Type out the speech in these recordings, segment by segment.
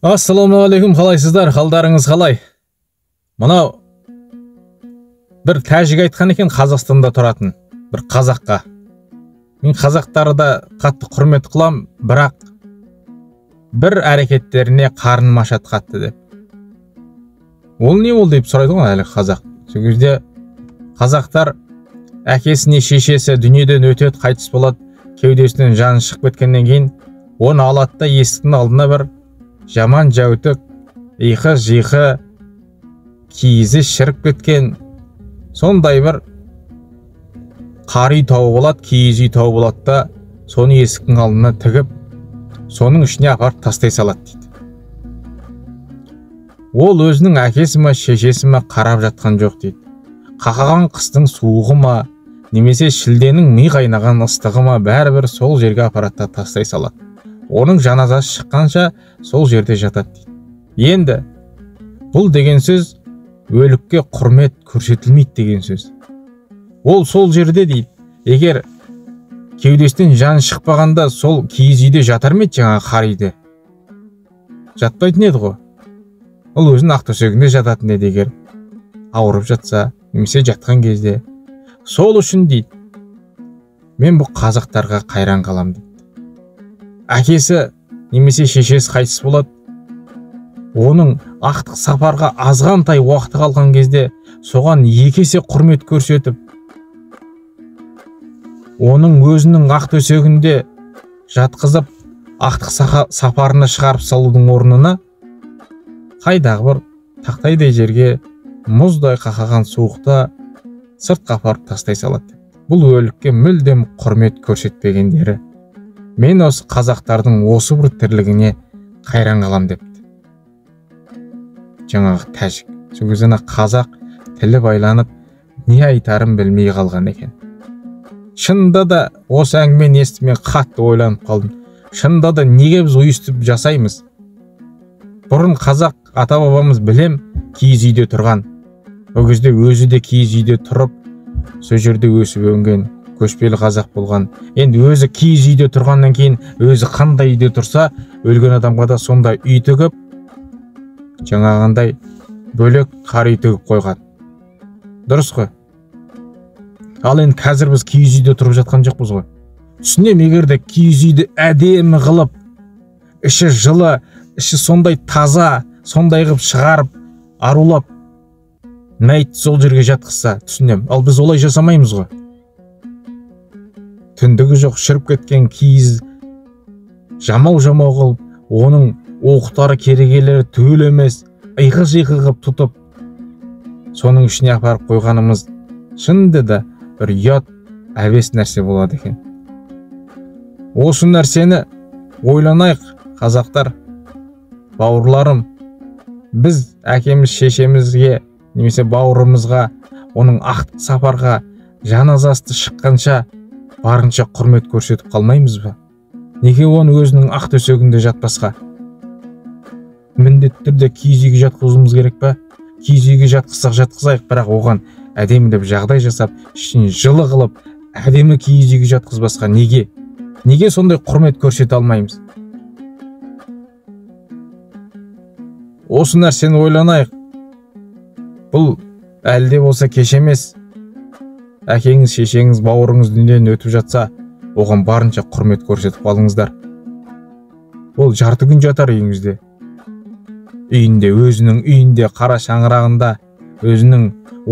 Ассалаумағалейкум, қалайсыздар, қалдарыңыз қалай? Мынау бір тәжік айтқан екен, Қазақстанда тұратын бір қазаққа. Мен қазақтарды да қатты құрмет қылам, бірақ бір әрекеттеріне қарным ашады қатты деп. Ол не ол деп сұрайды ғой әлі қазақ. Сол кезде қазақтар әкесіне шешесі дүниеден өтеді, қайтыс болады, кеудесінен жаны шығып кеткеннен кейін оны алады да есіктің алдына бір жаман жәутік, иқы-жиқы, киізі шіріп кеткен сондай бір қар үй тауып алады, киіз үй тауып алады да соны есіктің алдына тігіп, соның ішіне апарып тастай салады дейді. Ол өзінің әкесі ма, шешесі ма қарап жатқан жоқ дейді. Қақаған қыстың суығы ма, немесе шілденің ми қайнаған ыстығы ма, бәрібір сол жерге апарады да тастай салады. Оның жаназасы шыққанша сол жерде жатады дейді. Енді бұл деген сөз өлікке құрмет көрсетілмейді деген сөз. Ол сол жерде дейді, егер кеудесінен жан шықпағанда сол киіз үйде жатар ма еді, жаңағы қар үйде? Жатпайтын еді ғой. Ол өзінің ақ төсегінде жататын еді, егер ауырып жатса, немесе жатқан кезде. Сол үшін дейді, мен бұл қазақтарға қайран қалам дейді. Әкесі немесе шешесі қайтыс болады, оның ақтық сапарға азғантай уақыты қалған кезде соған екі есе құрмет көрсетіп, оның өзінің ақ төсегінде жатқызып, ақтық сапарына шығарып салудың орнына қайдағы бір тақтайдай жерге мұздай қақаған суықта сыртқа апарып тастай салады. Бұл өлікке мүлдем құрмет көрсетпегендері. Мен осы қазақтардың осы бір тірлігіне қайран қалам депті жаңағы тәжік. Сол кезде ана қазақ тілі байланып, не айтарын білмей қалған екен. Шынында да осы әңгімені естіп мен қатты ойланып қалдым. Шынында да неге біз өйстіп жасаймыз? Бұрын қазақ ата-бабамыз білем киіз үйде тұрған. Ол кезде өзі де киіз үйде тұрып, сол жерде өсіп өнген көшпелі қазақ болған. Енді өзі киіз үйде тұрғаннан кейін өзі қандай үйде тұрса, өлген адамға да сондай үй тігіп, жаңағындай бөлек қар үй тігіп қойған. Дұрыс қой. Ал енді қазір біз киіз үйде тұрып жатқан жоқпыз ғой. Түсінемін, егер де киіз үйді әдемі қылып, іші жылы, іші сондай таза, сондай қылып шығарып, арулап, мәйітті сол жерге жатқызса, түсінемін. Ал біз олай жасамаймыз ғой. Түндігі жоқ, шіріп кеткен киіз жамау-жамау қылып, оның оқтары керегелері түгел емес, иқы-жиқы қылып тұтып, соның ішіне апарып қойғанымыз шынында да бір ұят, әбес нәрсе болады екен. Осы нәрсені ойланайық, қазақтар, бауырларым. Біз әкеміз, шешемізге немесе бауырымызға, оның ақтық сапарға жаназасы шыққанша барынша құрмет көрсетіп қалмаймыз ба? Неге оны өзінің ақ төсегінде жатпасқа? Міндетті түрде киіз үйге жатқызуымыз керек па? Киіз үйге жатқызсақ жатқызайық, бірақ оған әдемілеп жағдай жасап, ішін жылы қылып, әдемі киіз үйге жатқызбасқа неге? Неге сондай құрмет көрсете алмаймыз? Осы нәрсені ойланайық. Бұл әлі де болса кеш емес. Әкеңіз, шешеңіз, бауырыңыз дүниеден өтіп жатса, оған барынша құрмет көрсетіп қалыңыздар. Ол жарты күн жатар үйіңізде. Үйінде, өзінің үйінде, қара шаңырағында, өзінің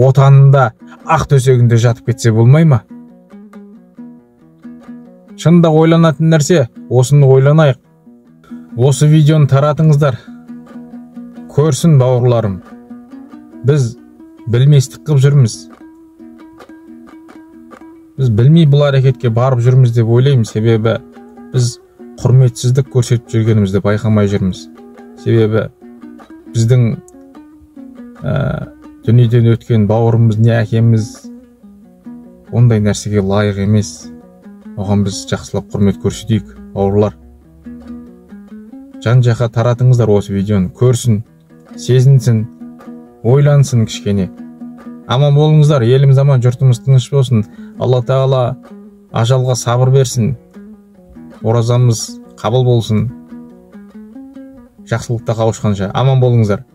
отанында, ақ төсегінде жатып кетсе болмай ма? Шынында ойланатын нәрсе, осыны ойланайық. Осы видеоны таратыңыздар. Көрсін бауырларым. Біз білместік қылып жүрміз. Біз білмей бұл әрекетке барып жүрміз деп ойлаймын, себебі біз құрметсіздік көрсетіп жүргенімізді байқамай жүрміз. Себебі біздің дүниеден өткен бауырымыз не әкеміз ондай нәрсеге лайық емес. Оған біз жақсылап құрмет көрсетейік, бауырлар. Жан-жаққа таратыңыздар осы видеоны, көрсін, сезінсін, ойлансын кішкене. Аман болыңыздар, еліміз аман, жұртымыз тыныш болсын. Алла Тағала ажалға сабыр берсін. Оразамыз қабыл болсын. Жақсылықта қауышқанша аман болыңыздар.